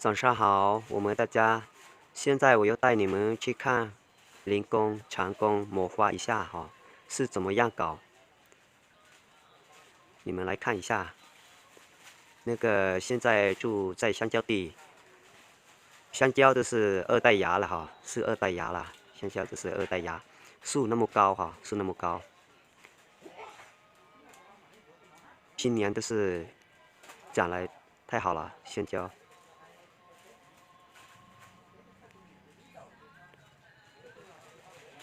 早上好，我们大家，现在我要带你们去看灵宫、长宫、魔花一下哈，是怎么样搞。你们来看一下，那个现在住在香蕉地，香蕉就是二代芽了哈，是二代芽了，香蕉就是二代芽，树那么高哈，树那么高。 今年都是长来太好了，香蕉。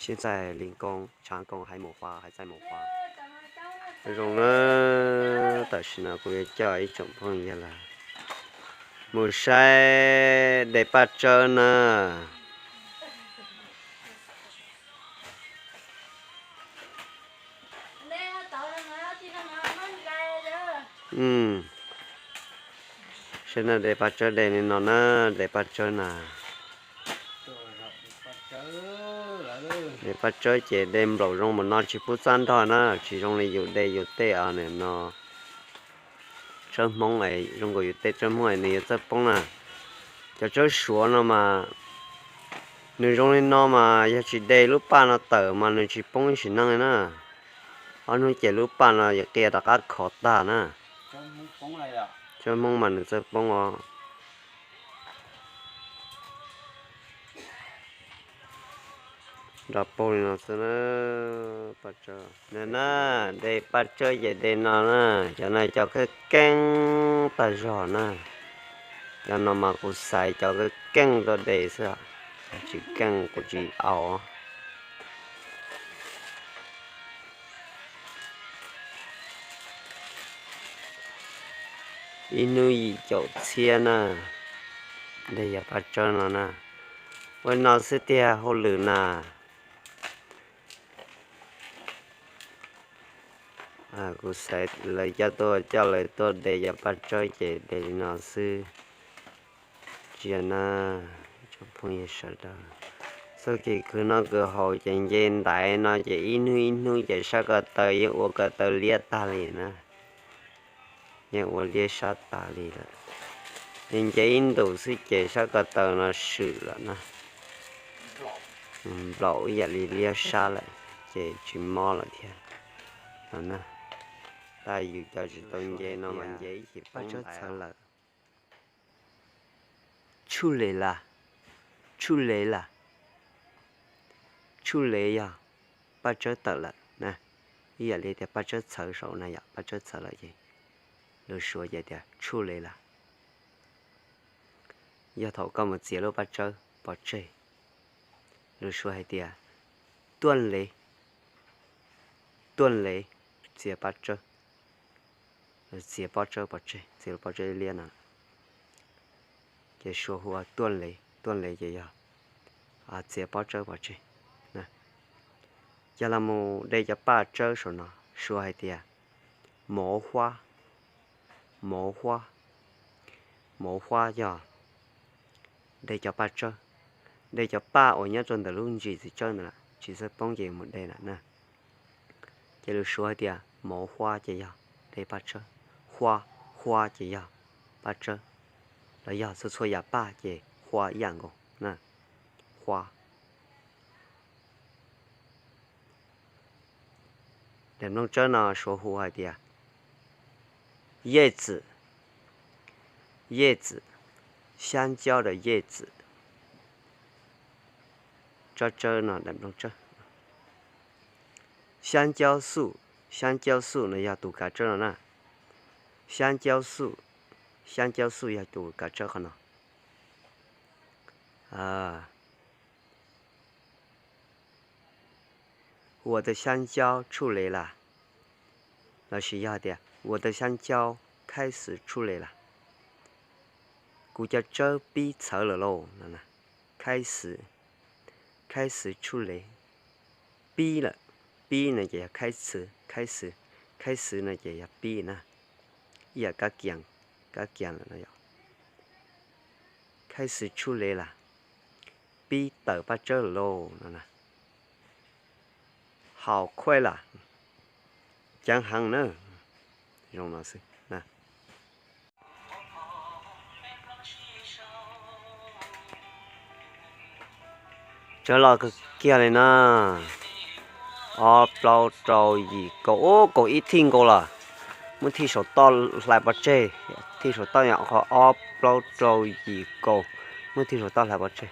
现在灵宫、长宫还没花，还在没花。Zoo na, tam sim no kuv yuav coj ib tsoom phooj ywg lawm mus saib de paj tsawb na. Saib na, de paj tsawb de li no na, de paj tsawb na. De paj tsawb ces de nplaum zoo mus no tsis pub txab nrog na, tsis zoo li yus de yus tej os no. Tsawb Hmoob es zoo nkaus yus tej tsawb Hmoob es nws yuav txawj poob na. Cov tsawb Suav no mas nws zoo li no mas yog tsis de lub paj no tawm mas nws tsis poob ib sim neej li na. Ob hnub ces lub paj no yuav qia rov qab khov tag na. Tsawb Hmoob mas nws txawj poob os. Nrog paug li no xwb na, paj tsawb. Nws na, de paj tsawb ces de no na, cov no cov keej keej tag zog na. Cov no mas kuv xaiv cov keej keej tuaj de xwb, tsis keej kuv tsis au. Ib hnub yim caum txhiab na, de cov paj tsawb no na. Ua no xwb tiag hauj lwm na. Kuv xaiv lawv coj tuaj, coj lawv tuaj de cov paj tsawb ces de li no xwb. Tsis yog na, tsoom phooj ywg sawv daws, txoj kev khwv noj khwv haus ces nce ntaiv no ces ib hnub ib hnub ces sab ko taw yeej ua ko taw liab tag li na. Yeej ua liab sab tas li lawm. Ces nce ib ntus xwb ces sab ko taw no swm lawm na. Nplaum ib yam li liab sab lawm, ces tsis mob lawm thiab no na. Tab yus cov tsis tau nce no mas nce ib chim poob ntaiv lawm. Tshuj le las, tshuj le las, tshuj le yog paj tsawb tawm lawm na. Ib yam li tias paj tsawb txhawv saum na yom, paj tsawb txhawv lawm ces lus Suav ces tias tshuj le las. Yog thaum koj mus txiav lub paj tsawb pov tseg, lus Suav hais tias tuaj le, tuaj le, txiav paj tsawb, txiav pob tsawb pov tseg, txiav lub pob tsawb liab no. Ces Suav hu ua tuaj le, tuaj le ces yog txiav pob tsawb pov tseg. Ces los mus de cov paj tsawb saum no, Suav hais tias mov huab, mov huab, mov huab yog de cov paj tsawb, de cov paj uas nyob rau ntawm lub ntsis txiv tsawb ntawd lawm tsis txawj poob ces mus de lawm na. Ces lus Suav hais tias mov huab ces yog de paj tsawb, huab, huab ces yog paj tsawb, los yog txhua txhua yam paj ces huab ib yam nkaus na, huab. Daim nplooj tsawb no Suav hu hais tias 叶子, 叶子, 香蕉的叶子. Tsob tsawb no daim nplooj tsawb. 香蕉树, 香蕉树 no yog tus kav tsawb no na. 香蕉树, 香蕉树 yog tus kav tsawb qhov no. 我的香蕉出来了, lossis yog hais tias 我的香蕉开始出来了. Kuv cov tsawb pib txhawv lawm lauj no. 开始, 开始出来, pib lawm. Pib no ces yog 开始, 开始, 开始 no ces yog pib na. Ib yam kab kias, kab kias lawm no yom. 开始出来了, pib tawm paj tsawb lawm lauj no na. 好快了, ceev heev na. Zoo no xwb na. Tsawb loj kawg kiag li na. Ob plaub rau yim kaum, ub, kaum ib thij nkaus lawm. Muab thij saum toj hlais pov tseg, thij saum toj yom, qhov ob plaub rau yim kaum, muab thij saum toj hlais pov tseg.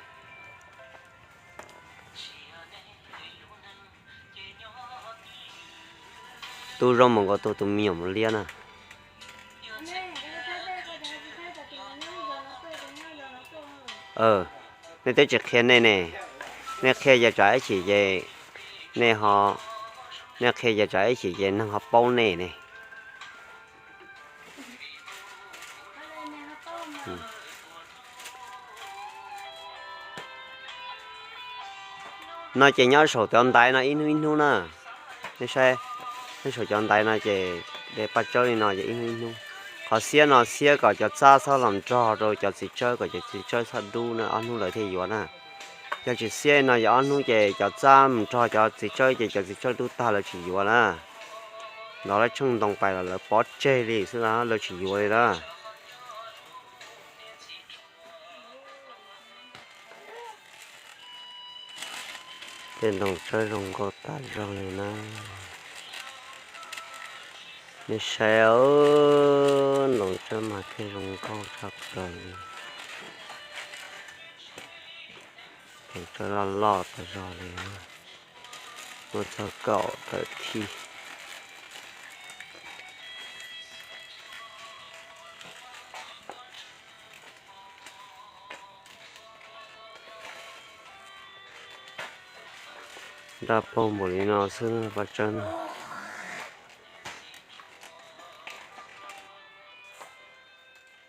Tub zoo mus nkaus tus, tus me nyuam mus liab na. Nej twb tsis qhia nej ne, nej qhia ces tsam ib chim ces nej ho, nej qhia ces tsam ib chim ces neeg ho paub nej ne. No ces nyob saum cov ntaiv no ib hnub ib hnub na. Nej saib, nyob saum cov ntaiv no ces de paj tsawb li no ces ib hnub ib hnub. Qhov xiab no xiab kom cov txab txhob los nrog rau cov txiv tsawb, kom cov txiv tsawb txhob dub na, ob hnub lawv thiaj yuav na. Yog tsis xiab li no ces ob hnub ces cov txab mus nrog cov txiv tsawb ces cov txiv tsawb dub tag lawv tsis yuav na. Ntov lawv tsheej ntoo pais los lawv pov tseg li xwb na, lawv tsis yuav li na. Tej ntoo tsawb zoo nkauj tas zog li na. Nej saib, ntoo tsawb mas thiaj zoo nkauj tshaj plaws li. Ntoo tsawb loj loj tas zog li, muaj txog kaum tawm thij. Nraj paug npaum li no xwb paj tsawb no.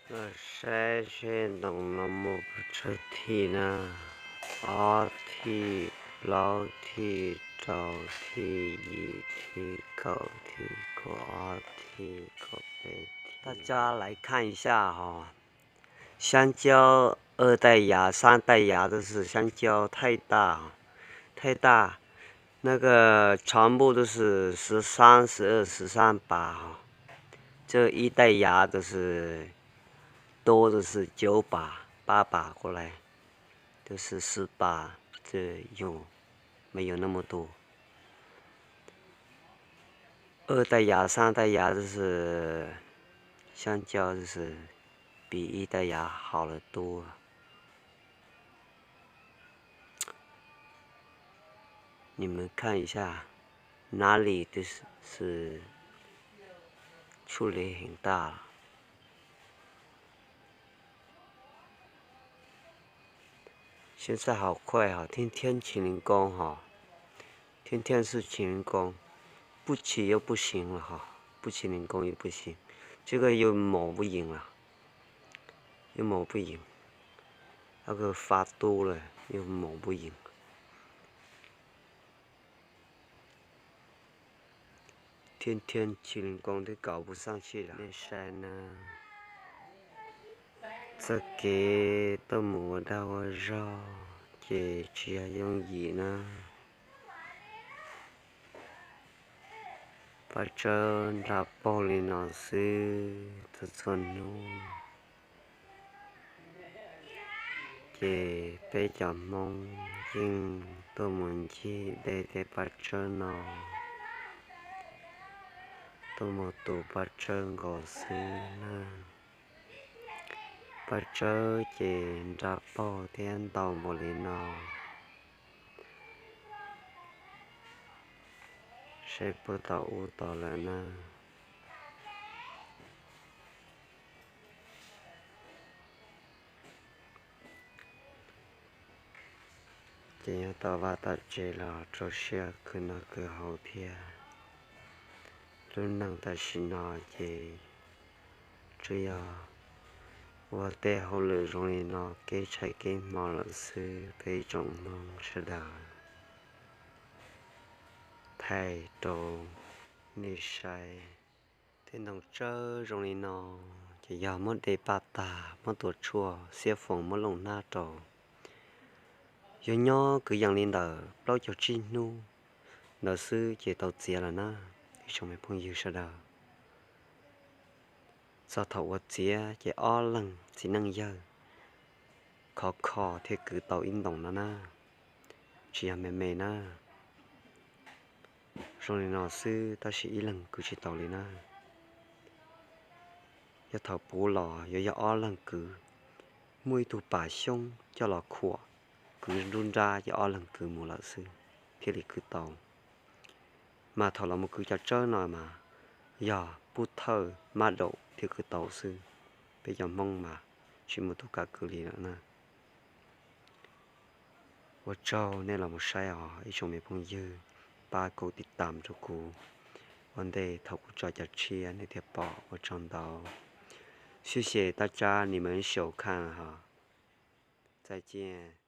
Los saib seb ntoo no muaj pes tsawg thij na. Ob thij, plaub thij, rau thij, yim thij, kaum thij, kaum ob thij, kaum peb thij. 大家来看一下哈，香蕉二代芽、三代芽都是香蕉太大，太大，那个全部都是十三、十二、十三把哈，这一代芽都是多的是九把、八把过来，都是十把，这有没有那么多？ 二代芽、三代芽就是香蕉，就是比一代芽好得多。你们看一下，哪里都是，是处理很大了。 现在好快哈，天天麒麟功哈，天天是麒麟功，不骑又不行了哈，不麒麟功又不行，这个又磨不赢了，又磨不赢，那个发秃了，又磨不赢。 Thiab thiab tsis li nkoos twb kaum puas xaj xij lawm. Nej saib na, txoj kev tuaj mus ua dag ua zog ces tsis yog yooj yim na. Paj tsawb nra paug li no xwb txhua txhua hnub. Ces peb cov Hmoob yeej tuaj mus ncig de tej paj tsawb no, tuaj mus tu paj tsawb nkaus xwb na. Paj tsawb ces nra paug thiab ntau npaum li no, seb puas tau ub tau lawm na. Ces nyob tau vaj tau tsev los rau siab khwv noj khwv haus thiab. Lub neej tam sim no ces tsuas yog ua tej hauj lwm zoo li no kev tshais kev hmo lawm xwb peb ib tsoom Hmoob sawv daws. Thaij rau nej saib, tej ntoo tsawb zoo li no ces yog muab de paj tag, muab tua tshuaj, xiab foos, muab looj hnab rau. Yog nyob kwv yees li ntawm plaub caug tsib hnub ntawd xwb ces tau txiav lawm na, ib tsoom me phooj ywg sawv daws. Txog thaum ua txiav ces ob leeg txiv neej yawg khov kho thiaj kwv tau ib ntoos no na. tsis yog me me na. Zoo li no xwb tab sis ib leeg kwv tsis tau li na. Yog thaum puv los yuav yog ob leeg kwv, muaj ib tug pas xyoob coj los khuam, kwv nruab nrab ces ob leeg kwv mus lawm xwb thiaj li kwv tau. Mas thaum los mus kwv cov tsawb no mas yog pub thawj mab daum thiaj kwv tau xwb. Peb cov Hmoob mas tsis muaj tus kam kwv li lawm na. Ua tsaug nej los mus saib os ib tsoom me phooj ywg, pab kaum tiv tam rau kuv, ua ntej thaum kuv tso cov tshiab nej thiaj pom. Ua tsaug ntau. 谢谢大家，你们收看哈，再见。